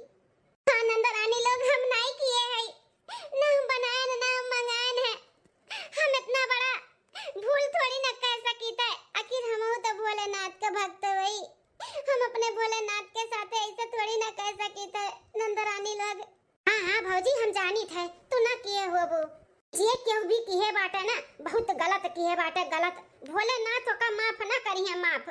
हाँ नंदरानी लोग, हम नाहीं किहे है, ना हम बनाएन, ना हम मंगाएन है। हम इतना बड़ा भूल थोड़ी ना कह सकीत है, आखिर हमहू तो भोलेनाथ के भक्त होई। हम अपने भोलेनाथ के साथे ऐसे थोड़ी ना कह सकीत है नंदरानी लोग। हाँ, हाँ भौजी, हम जानित है, तू ना किहे होबू। जे केहू भी किहे बाटे ना, बहुत गलत किहे बाटे, गलत। भोलेनाथ ओका माफ ना करिहैं, माफ।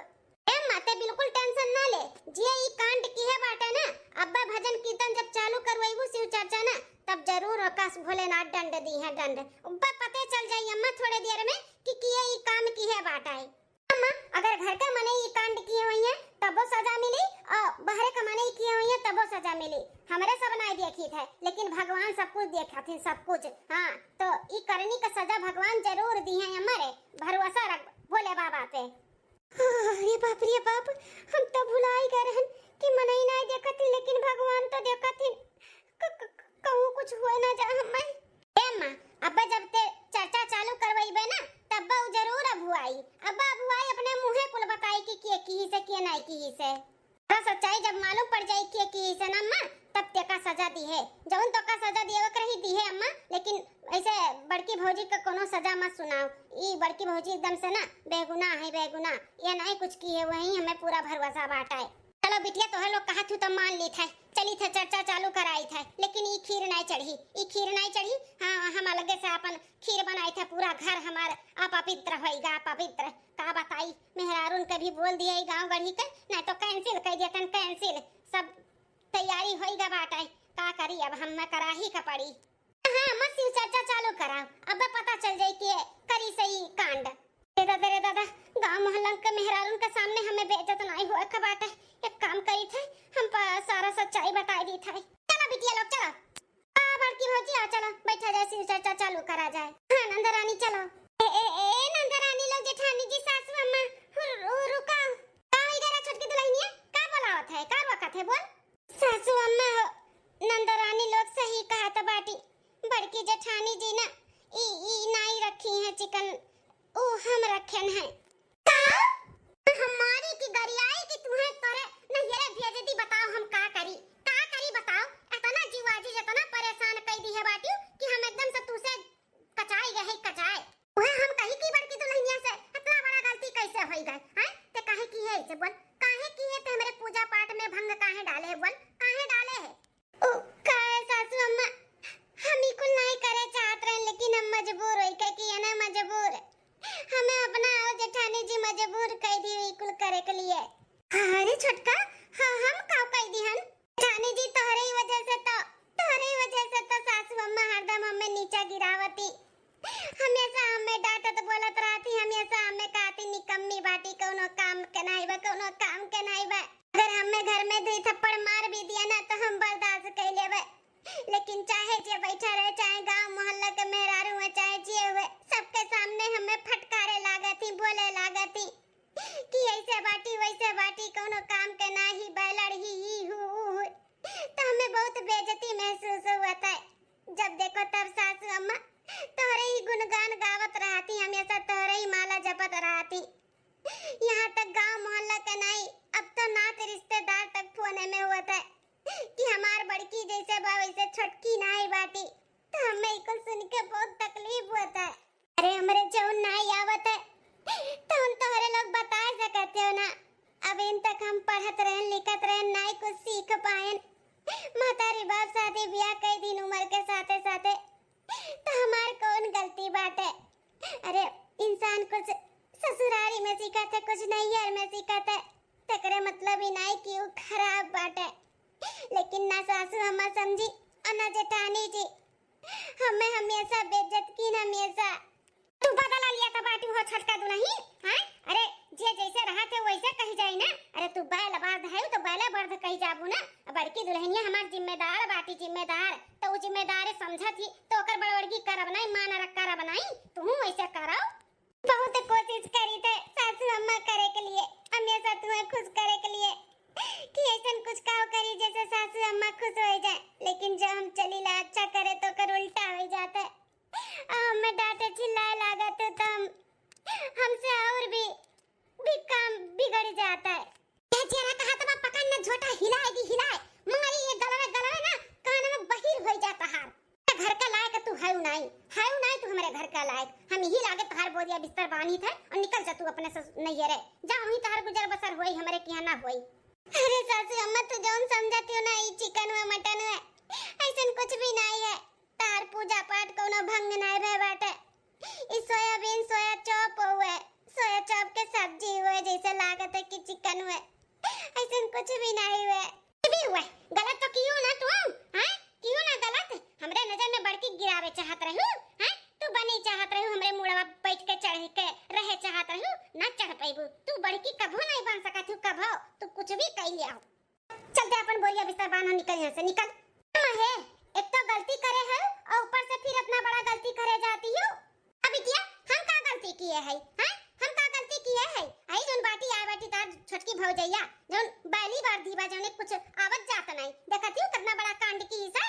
ए माते, बिल्कुल tension ना ले। जे ई कांड किहे बाटे ना, अब्बा भजन कीर्तन जब चालू करवैबू शिव चर्चा ना, तब जरूर ओका भोलेनाथ दंड दिहैं, दंड। अब्बा पते चल जाई अम्मा थोड़े देर में कि किहे ई काम किहे बाटे। अम्मा, अगर घर के मनई ई कांड किहे होइहैं, तबो सजा मिली, और बहरे के मनई किहे होइहैं, तबो सजा मिली। हमरे सब नाहीं देखित है, लेकिन भगवान सब कुछ देखत हैं, सब कुछ। हाँ, तो ई करनी का सजा भगवान जरूर दिहैं अम्मा रे, भरोसा रख भोले बाबा पे। अरे बाप रे बाप, हम तो भुलाई गए रहन कि मनई नाहीं देखत हैं, लेकिन भगवान तो देखत हैं। क-, क-, क-, कहूँ कुछ हुए ना जा हमें। ए अम्मा, अब्बा जब ते चर्चा चालू करवइबे ना, तब्बा उ जरूर अभुआई। अब्बा अभुआई अपने मुँहे कुल बताई कि के किहिसे, के नाहीं किहिसे। सारा सच्चाई जब मालूम पड़ जाई के किहिसे ना अम्मा, तब तेका सजा दिहे। जौन तोका सजा दिहे, ओकरे ही दिहे अम्मा, लेकिन ऐसे बड़की भौजी का कोनो सजा मत सुनाओ। ई बड़की भौजी एकदम से ना बेगुनाह है, बेगुनाह। ये नाहीं कुछ किहे, वही हमें पूरा भरोसा बाटा है। चलो बिटिया, तोहर लोग कहत हू तो मान लीत है, चलित है, चर्चा चालू कराइत है, लेकिन ई खीर नाहीं चढ़ी, ई खीर नाहीं चढ़ी। हाँ, हम अलगे से अपन खीर बनाइत है, पूरा घर हमार अपवित्र होइगा, अपवित्र। का बताई, मेहरारून के भी बोल दिया ई गाँव गढ़ी के, नाहीं तो cancel कर दिया तन, cancel। सब तैयारी होइगा बाटे, का करी अब, हम कराही का पड़ी। हाँ, मत शिव चर्चा चालू करा, अब्बे पता चल जाई कि करी सही कांड। रे दादा, रे दादा, गाँव मोहल्लन के मेहरारून के सामने हमें बेइज्जत नाहीं होए के बाटे। एक काम करी थे, हम प-, सारा सच्चाई बताई दी थे। चलो बिटिया लोग, चलो। आ, बड़की भौजी, आओ, चलो, बैठा जाए, शिव चर्चा चालू करा जाए। हाँ, नंदरानी, चलो। ए, ए, ए, नंदरानी लोग, जेठानी जी, सासू अम्मा, रु-, रु-, रुका। का होई गया छोटकी दुलहिनिया? का बोलावत है? का रोकत है? बोल। सासू अम्मा हो, नंदरानी लोग सही कहत बाटी। बड़की जेठानी जी ना, ई, ई नाई रखी है चिकन, ऊ हम रखेन है। का? हमारी की गरियाई की तुहें तोरे नैहरे भेज दी, बताओ हम का करी? का करी बताओ? इतना जीवाजी जितना परेशान कई दी है बाटी कि हम एकदम से तुसे कचाई गए है, कचाए। उहे हम कही कि बड़की दुलहिनिया से इतना बड़ा गलती कैसे होई गए, हैं? ते काहे किहे ऐसे बोल? काहे किहे ते हमरे पूजा पाठ में भंग काहे डाले है बोल? काहे डाले है? ओ, काहे सासू अम्मा, हम ई कुल नाई करे चाहत रहे, लेकिन हम मजबूर होई के किहे ना, मजबूर। हमें अपना और जेठानी जी मजबूर कई दी ई कुल करे के लिए। अरे छोटका, हाँ, हम का कई दी हन? जेठानी जी, तोहरे ही वजह से तो, तोहरे ही वजह से तो सासू अम्मा हरदम हमें नीचा गिरावती। हमेशा हमें डांटत बोलत रहती, हमेशा हमें कहती, "निकम्मी बाटी, कौनो काम के नाई बा, कौनो काम के नाई बा।" अगर हमें घर में दुई थप्पड़ मार भी दिया ना, तो हम बर्दाश्त कर लेबे, लेकिन चाहे जे बैठा रहे, चाहे गांव मोहल्ला के मेहरारू हुए, चाहे जे हुए, सबके सामने हमें फटकारे गान गावत रहती, हमेशा तोहरे ही माला जपत रहती। यहाँ तक गांव मोहल्ला के नहीं, अब तो नात रिश्तेदार तक फोने में होत है कि हमार बड़की जैसे बा वैसे छोटकी नाई बाटी। तो हमें कुल सुन के बहुत तकलीफ होत है। अरे हमरे जौन नाई आवत है तो हम तोहरे लोग बता सकते हो ना। अब इन तक हम पढ़त रहन, लिखत रहन, नाई कुछ सीख पाएन। महतारी बाप शादी ब्याह कई दिन उम्र के साथे साथे, तो हमार कौन गलती बाटे? अरे इंसान कुछ ससुरारी में सीखत है, कुछ नैहर में सीखत है, तेकरे मतलब ही नाई कि ऊ खराब बाटे। लेकिन ना सासू अम्मा समझी और ना जेठानी जी, हमें हमेशा बेइज्जत कीन, हमेशा। तू बदला लिया था बाटी हो छोटका दुलही, हैं? अरे जे जैसे रहा थे वैसे कही जाई ना। अरे तू बैल बर्द है तो बैले बर्द कही जाबू ना। अब बड़की दुलहनिया हमार जिम्मेदार बाटी, जिम्मेदार। तो ऊ जिम्मेदारी समझत ही तो ओकर बड़वड़गी करब नाई, मान रख करब नाई। तू वैसे करो। बहुत कोशिश करी थे सासू अम्मा करे के लिए, हमेशा तुम्हें खुश करे के लिए कि ऐसन कुछ काव करी जैसे सासू अम्मा खुश हो जाए। लेकिन जब हम चली ला अच्छा करे तो ओकर उल्टा हो जाता है। आ, हमें डांटे चिल्लाए लागत है तो हम, हमसे और भी, भी काम बिगड़ जाता है। ये जेरा का हाथ में पकड़ न झोटा हिलाए दी हिलाए, मारी ये गलवे गलवे ना कान में बहिर हो जाता हार। घर का लायक तू है नाई, है नाई तू हमरे घर का लायक। हम यही लागे तोहार बोरिया बिस्तर बांधी थे और निकल जा तू अपने सस-, नैहरे। जा वहीं तोहार गुजर बसर होई, हमरे किहाँ ना होई। अरे सासू अम्मा, तू जौन समझती हो ना, ई चिकन हुए, मटन हुए, ऐसन कुछ भी नाई है। तार पूजा पाठ कौनो भंग नाई भे बाटे। ई सोयाबीन सोया चॉप हुए, सोया चॉप के सब्जी हुए, जैसे लागत है कि चिकन हुए, ऐसन कुछ भी नाई हुए। भी हुए, गलत तो कियो ना तू, हैं? कियो ना गलत? हमरे नजर में बड़की गिरावे चाहत रहू, हैं? तू बने चाहत रहू, हमरे मुड़वा बैठ के चढ़ के रहे चाहत रहू, ना चढ़ पैबू। तू बड़की कभो नहीं बन सकत हू, कभो। तू कुछ भी कह लिया। चलते अपन बोरिया बिस्तर बांध, निकल यहाँ से, निकल। अम्मा हे, एक तो गलती करे है और ऊपर से फिर इतना बड़ा गलती करे जाती हो। अब बिटिया, हम का गलती किए है, हैं? हम का गलती किए है? आई जोन बाटी आए बाटी तार छोटकी भौजैया, जोन बैली बार दी बा, जोने कुछ आवत जात नहीं। देखत ही कितना बड़ा कांड की है।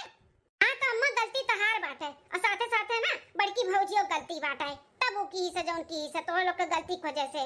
हाँ, तो अम्मा गलती तहार बाटे, और साथे साथे ना बड़की भौजियो गलती बाटे, तब वो की से जौन की से तोह लोग के गलती की वजह से।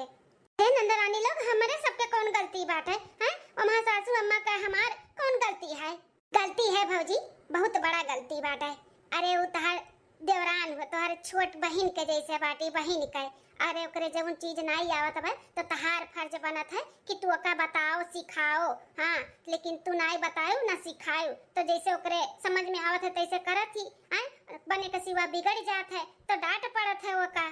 हे नंदरानी लोग, हमरे सबके कौन गलती बाटे, हैं? ओमा सासू अम्मा का हमार कौन गलती है? गलती है भौजी, बहुत बड़ा गलती बाटे। अरे उ तहार देवरान हो, तोहर छोट बहिन के जैसे बाटी, बहिन के। अरे ओकरे जौन चीज नाई आवत बा, तो तहार फर्ज बनत है कि तू ओका बताओ, सिखाओ। हाँ, लेकिन तू नाई बतायो, ना सिखायो, तो जैसे ओकरे समझ में आवत है तैसे करत ही, आय, बने के सिवा बिगड़ जात है, तो डांट पड़त है ओका।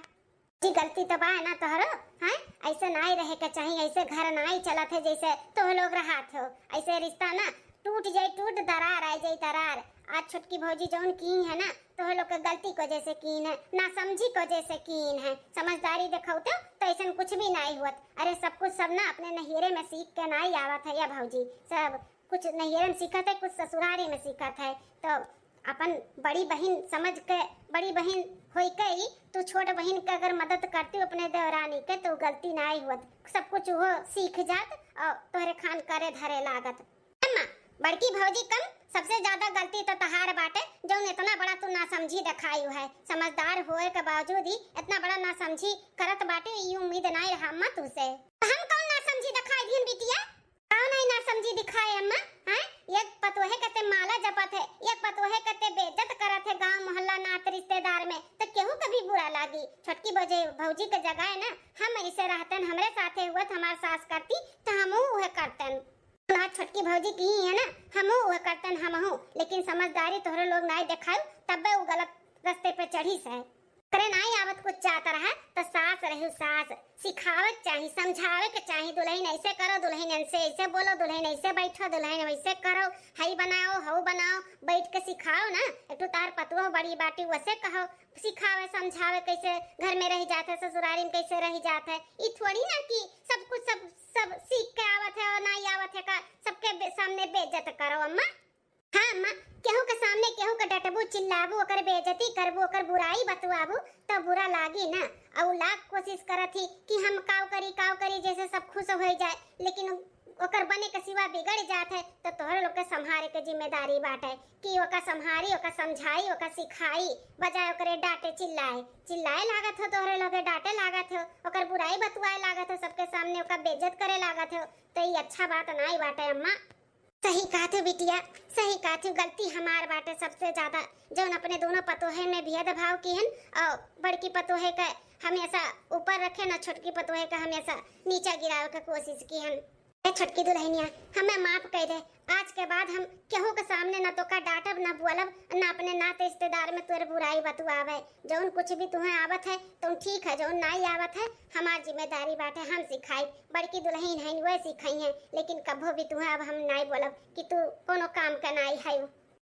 जी, गलती तो बा ना तोहरो, हैं? ऐसे नाई रहे के चाही, ऐसे घर नाई चलत है जैसे तोह लोग रहत हो। ऐसे रिश्ता ना टूट जाई, टूट दरार आ जाई, दरार। आज छोटकी भौजी जौन की है ना, तोह लोग के गलती को जैसे कीन है, ना समझी को जैसे कीन है। समझदारी देखौते तो ऐसन कुछ भी नाई हुअत। अरे सब कुछ सब ना अपने नैहरे में सीख के नाई आवत है या भौजी, सब कुछ नैहरे में सीखत है, कुछ ससुरारी में सीखत है। तो अपन बड़ी बहिन समझ के, बड़ी बहिन होई के ही तू छोट बहिन के अगर मदद करती अपने देवरानी के, तो गलती नाई हुअत, सब कुछ वो सीख जात और तोहरे खान करे धरे लागत। अम्मा, बड़की भौजी कम, सबसे ज्यादा गलती तो तहार बाटे, जौन इतना बड़ा तू नासमझी देखायु है। समझदार होए के बावजूद ही इतना बड़ा नासमझी करत बाटे, ई उम्मीद नाई रहा अम्मा तुझसे। हम कौन नासमझी देखाई दिन बिटिया? कौन है नासमझी दिखाए अम्मा? हैं? एक पतोहे के ते माला जपत है, एक पतोहे के ते बेइज्जत करत है गांव मोहल्ला नात रिश्तेदार में, तो केहू के भी बुरा लागी। छोटकी भौजी, भौजी के जगह है ना, हम ऐसे रहतन, हमरे साथे हुअत हमार सास करती, तो हमहू उहे करतन। ना छोटकी भौजी की ही है ना, हमहू उहे करतन, हमहू। लेकिन समझदारी तोहरे लोग नाई देखायु, तब्बे उ गलत रस्ते पे चढ़ी से। करे नाई आवत कुछ जात रहा, त सास रहू सास, सिखावे के चाही, समझावे के चाही, दुलहिन ऐसे करो, दुलहिन ऐसे, ऐसे बोलो, दुलहिन ऐसे बैठो, दुलहिन वैसे करो, हई बनाओ, हऊ बनाओ, बैठ के सिखाओ ना। एक ठो तार पतुआ बड़ी बाटी, वैसे कहो, सिखावे, समझावे कैसे घर में रह जात है, ससुरारी में कैसे रह जात है। ई थोड़ी ना कि सब कुछ सब, सब सीख के आवत है और नाई आवत है का, सबके बे-, सामने बेइज्जत करो अम्मा। हाँ अम्मा, केहू के सामने केहू के डटबू, चिल्लाबू, ओकर बेइज्जती करबू, ओकर बुराई बतवाबू, तब बुरा लागी ना। और लाख कोशिश करत ही कि हम काव करी, काव करी, जैसे सब खुश हो जाए, लेकिन ओकर बने के सिवा बिगड़ जात है, तो तोहरे लोग के संभारे के जिम्मेदारी बाटे कि ओका संभारी, ओका समझाई, ओका सिखाई, बजाय ओकरे डांटे चिल्लाए। चिल्लाए लागत हो तोहरे लोग, डांटे लागत हो, ओकर बुराई बतुआए लागत हो, सबके सामने ओका बेइज्जत करे लागत हो, तो ई अच्छा बात नाई बाटे अम्मा। सही कहत हो बिटिया, सही कहत हो, गलती हमार बाटे सबसे ज्यादा, जौन अपने दोनों पतोहे में भेदभाव किहन और बड़की पतोहे के हमेशा ऊपर रखेन और छोटकी पतोहे के हमेशा नीचा गिरावे के कोशिश किहन। ए छोटकी दुल्हनिया, हमें माफ कइ दे। आज के बाद हम केहू के सामने ना तोका डांटब, ना बोलब, ना अपने नाते रिश्तेदार में तोर बुराई बतुआवे। जौन कुछ भी तुहें आवत है, तौन ठीक है, जौन नाई आवत है, हमार जिम्मेदारी बाटे, हम सिखाई। बड़की दुल्हन है, वह सिखाई है, लेकिन कभो भी तुहें अब हम नाई बोलब कि तू कोनो काम का नाई है।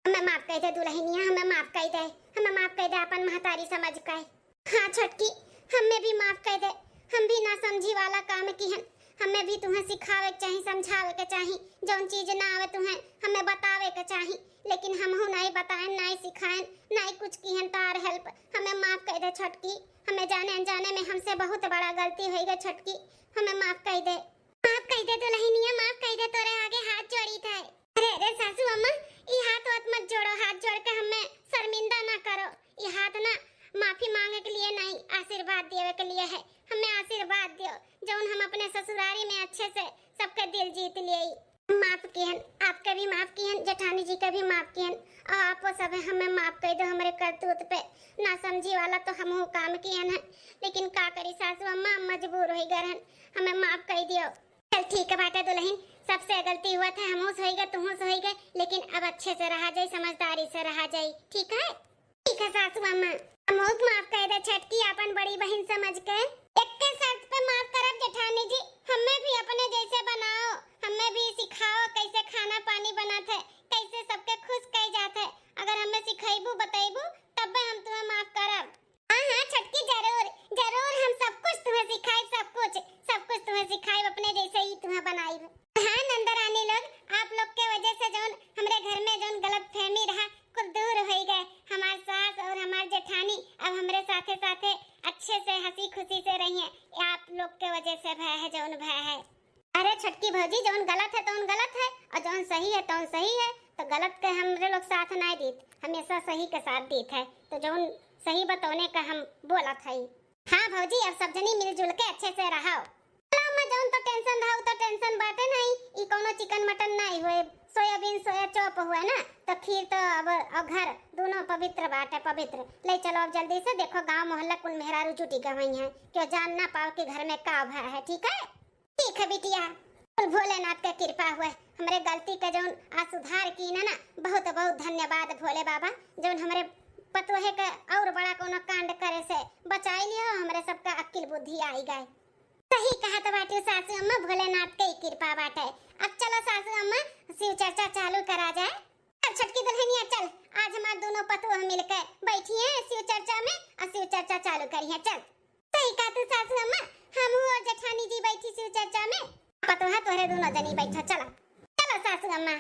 हमें माफ कइ दे दुल्हनिया, हमें माफ कइ दे, हमें माफ कइ दे अपन महतारी समझ के। हाँ छोटकी, हमें भी माफ कइ दे, हम भी ना समझी वाला काम किहन। हमें भी तुहें सिखावे के चाही, समझावे के चाही, जौन चीज ना आवे तुहें हमें बतावे के चाही, लेकिन हमहू नाई बताएन, नाई सिखाएन, नाई कुछ किहन तार help। हमें माफ कइ दे छोटकी, हमें जाने अनजाने में हमसे बहुत बड़ा गलती होइ गए छोटकी, हमें माफ कइ दे। माफ कइ दे दुल्हनिया, माफ कइ दे, तोरे आगे हाथ जोड़ी थे। अरे, अरे सासू अम्मा, ई हाथ वाथ मत जोड़ो, हाथ जोड़ के हमें शर्मिंदा ना करो। ई हाथ ना माफी मांगे के लिए नहीं, आशीर्वाद देवे के लिए है। हमें आशीर्वाद दियो, जौन हम अपने ससुरारी में अच्छे से सबके दिल जीत लिए। माफ किहन, आपके भी माफ किहन, जेठानी जी के भी माफ किहन, और आपो सब हमें माफ कइ दो। हमरे करतूत पे ना समझी वाला तो हमहू काम किहन है, लेकिन का करी सासू अम्मा, मजबूर होइ गए रहन, हमें माफ कइ दियो। चल ठीक बाटे दुल्हन, सबसे गलती हुआ था, हमहू से होइगा, तुहू से होइगा, लेकिन अब अच्छे से रहा जाई, समझदारी से रहा जाई, ठीक है? ठीक है सासू अम्मा, हमहू के माफ कइ दे छोटकी, अपन बड़ी बहिन समझ के। एक्के शर्त पे माफ करब जेठानी जी, हमें भी अपने जैसे बनाओ, हमें भी सिखाओ कैसे खाना पानी बनत है, कैसे सबके खुश कइ जात है। अगर हमें सिखैबू बतैबू तब्बे हम तुहें माफ करब। हाँ, हाँ, छोटकी, जरूर, जरूर, हम सब कुछ तुहें सिखाइब, सब कुछ, सब कुछ तुहें सिखाइब, अपने जैसे ही तुहें बनाइब। हाँ, नंदरानी लोग, आप लोग के वजह से जौन हमरे घर में जौन गलतफहमी रहा, कुल दूर होइ गए। हमार सास और हमार जेठानी अब हमरे साथे, साथे अच्छे से, हंसी खुशी से रहिए। ये आप लोग के वजह से भय है, जौन भय है। अरे छोटकी भौजी, जौन गलत है तौन गलत है और जौन सही है तौन सही है, तो गलत के हमरे लोग साथ नाई दीत, हमेशा सही के साथ दीत है। तो जौन सही बतौने का हम बोलत हई। हाँ भौजी, अब सब जनी मिलजुल के अच्छे से रहो। चलो अम्मा, जौन तो tension रहा, उ तो tension बाटे नहीं, ई कौनो chicken mutton नहीं हुए, सोयाबीन सोया चॉप हुए ना, तो खीर तो अब, अब घर दोनों पवित्र बाटे, पवित्र। ले चलो अब जल्दी से, देखो गांव मोहल्ला कुल मेहरारू जुटी गई हैं, क्यों जान ना पाओ कि घर में का भय है, ठीक है? ठीक है बिटिया, कुल भोलेनाथ के कृपा हुए, हमरे गलती के जौन आ सुधार की ना, ना, बहुत बहुत धन्यवाद भोले बाबा, जौन हमरे पतोहे के और बड़ा कोनो कांड करे से बचाई लियो, हमरे सबका अक्ल बुद्धि आई गए। सही कहत बाटू सासू अम्मा, भोलेनाथ के ही कृपा बाटे। अब चलो सासू अम्मा, शिव चर्चा चालू करा जाए। अब छोटकी दुल्हनिया चल, आज हमार दोनों पतोह मिलके बैठी हैं शिव चर्चा में और शिव चर्चा चालू करी हैं। चल। सही कहतू सासू अम्मा, हमहू और जेठानी जी बैठी शिव चर्चा में। पतोह तोहरे दोनों जनी बैठो, चलो। चलो सासू अम्मा।